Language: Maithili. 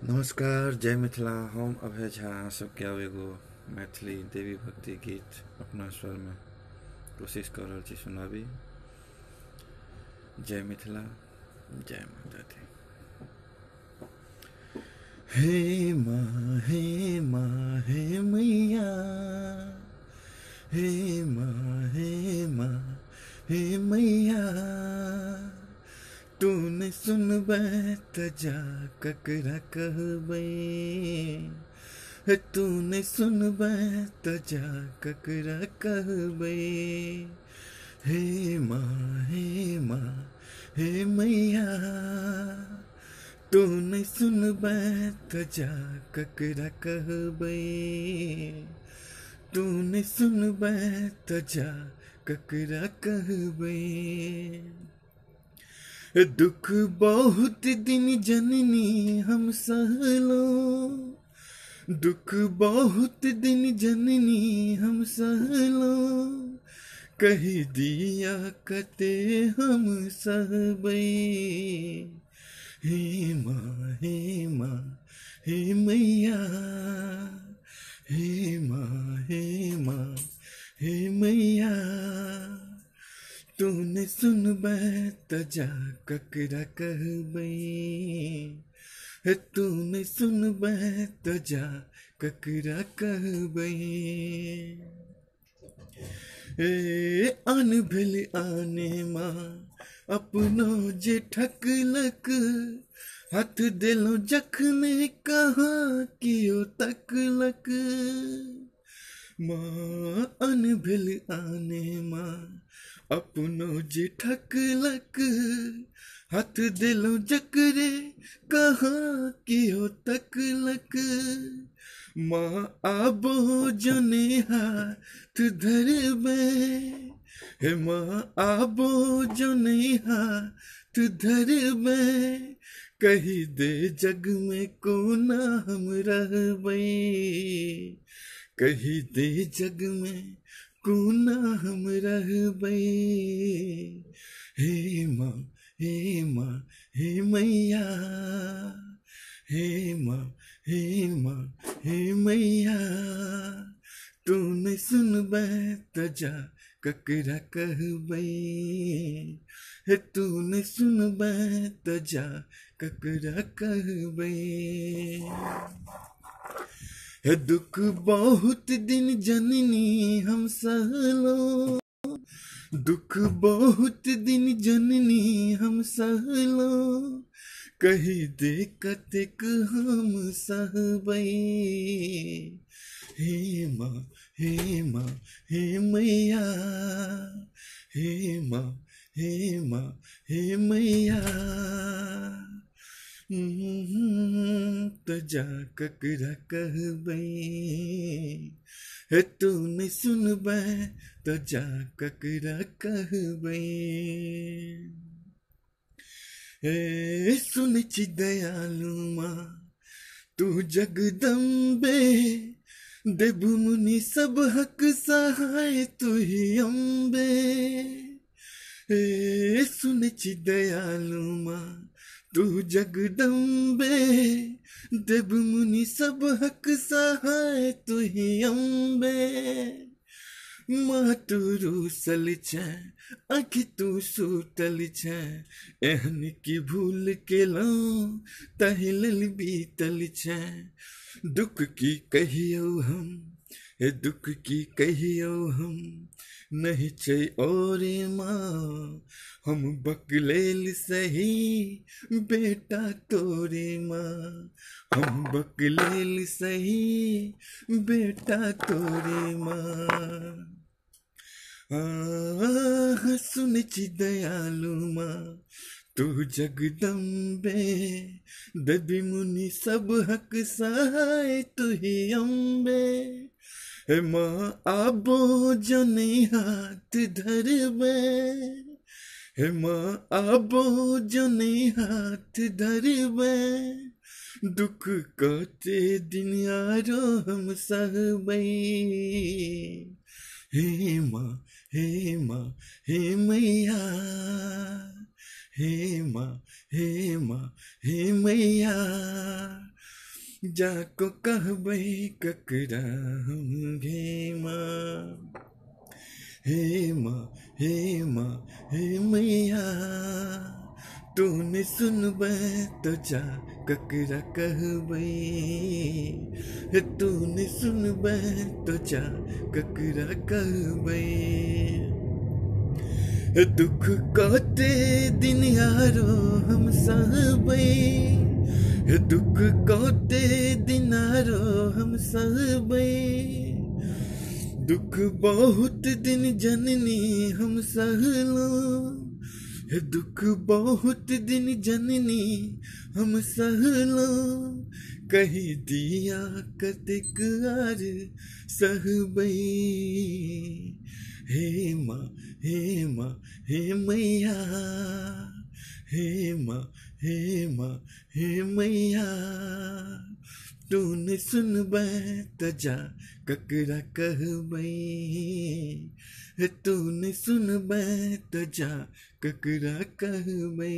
नमस्कार, जय मिथिला। हम अभय झा अहाँ सबके आब एगो मैथिली देवी भक्ति गीत अपना स्वरमे कोशिश कऽ रहल छी सुनाबी। जय मिथिला, जय माता दी। हे माँ, हे माँ, हे मैया, हे माँ, हे माँ, हे मैया, तू नहि सुनबै तऽ जा ककरा कहबै, तू नहि सुनबै तऽ जा ककरा कहबै। हे माँ, हे माँ, हे मैया, तू नहि सुनबै तऽ जा ककरा कहबै, तू नहि सुनबै तऽ जा ककरा कहबै। दुख बहुत दिन जननी हम सहलो, दुख बहुत दिन जननी हम सहलो, कहि दिया कते हम सहबै। हे माँ, हे माँ, हे मैया, हे माँ, हे माँ, हे मैया, तू नहि सुनबै तऽ जा ककरा कहबै, तू नहि सुनबै तऽ जा ककरा कहबै। ए आन भेल आने माँ, अपनो जे ठकलक, हाथ देलहुँ जखने कहाँ कियो तकलक। माँ अन भेल आने माँ, अपनो जे ठकलक, हाथ देलहुँ जकरे कहाँ कियो तकलक। माँ आबो जने हाथ धरबै, हे माँ आबो जने हाथ धरबै, कहि दे जग में कोना हम रहबै, कहि दे जग में कोना हम रहबै। हे माँ, हे माँ, हे मैया, हे माँ, हे माँ, हे मैया, तू नहि सुनबै तऽ जा ककरा कहबै, हे तू नहि सुनबै तऽ जा ककरा कहबै। हे दुख बहुत दिन जननी हम सहलो, दुख बहुत दिन जननी हम सहलो, कहि दे कतेक हम सहबै। हे माँ, हे माँ, हे मैया, हे माँ, हे माँ, हे मैया, तऽ जा ककरा कहबै, हे तू नहि सुनबै तऽ जा ककरा कहबै। हे सुनै छी दयालु माँ, तू जगदम्बे, देव मुनि सब हक सहाय तू ही अम्बे। हे सुनै छी दयालु माँ, तू जगदम्बे, देव मुनि सब हक सहाय तू ही अम्बे। माँ तू रूसल छै, आँखि तू सुतल छै, एहन की भूल केलहुँ ताहि लेल बीतल छै। दुख की कहियौ हम, हे दुख की कहियौ हम, नहि छै और माँ, हम बकलेल सही बेटा तोरे माँ, हम बकलेल सही बेटा तोरे माँ। आ सुनै छी दयालु माँ, तू जगदम्बे, देवी मुनि सब हक सहाय तू ही अम्बे। हे माँ आबो जने हाथ धरबै, हे माँ आबो जने हाथ धरबै, दुख कते दिन आरो हम सहबै। हे माँ, हे माँ, हे मैया, हे माँ, हे माँ, हे मैया, जाको कहबै ककरा हम गे माँ। हे माँ हे माँ हे मैया, तू नहि सुनबै तऽ जा ककरा कहबै, हे तू नहि सुनबै तऽ जा ककरा कहबै। दुख कते दिन आरो हम सहबै, दुख कते दिन आरो हम सहबै। दुख बहुत दिन जननी हम सहलहुँ, दुख बहुत दिन जननी हम सहलहुँ। कहि दिया कतेक आर सहबै। हे माँ हे माँ हे मैया, हे माँ हे माँ हे मैया, तू नहि सुनबै तऽ जा ककरा कहबै, हे तू नहि सुनबै तऽ जा ककरा कहबै।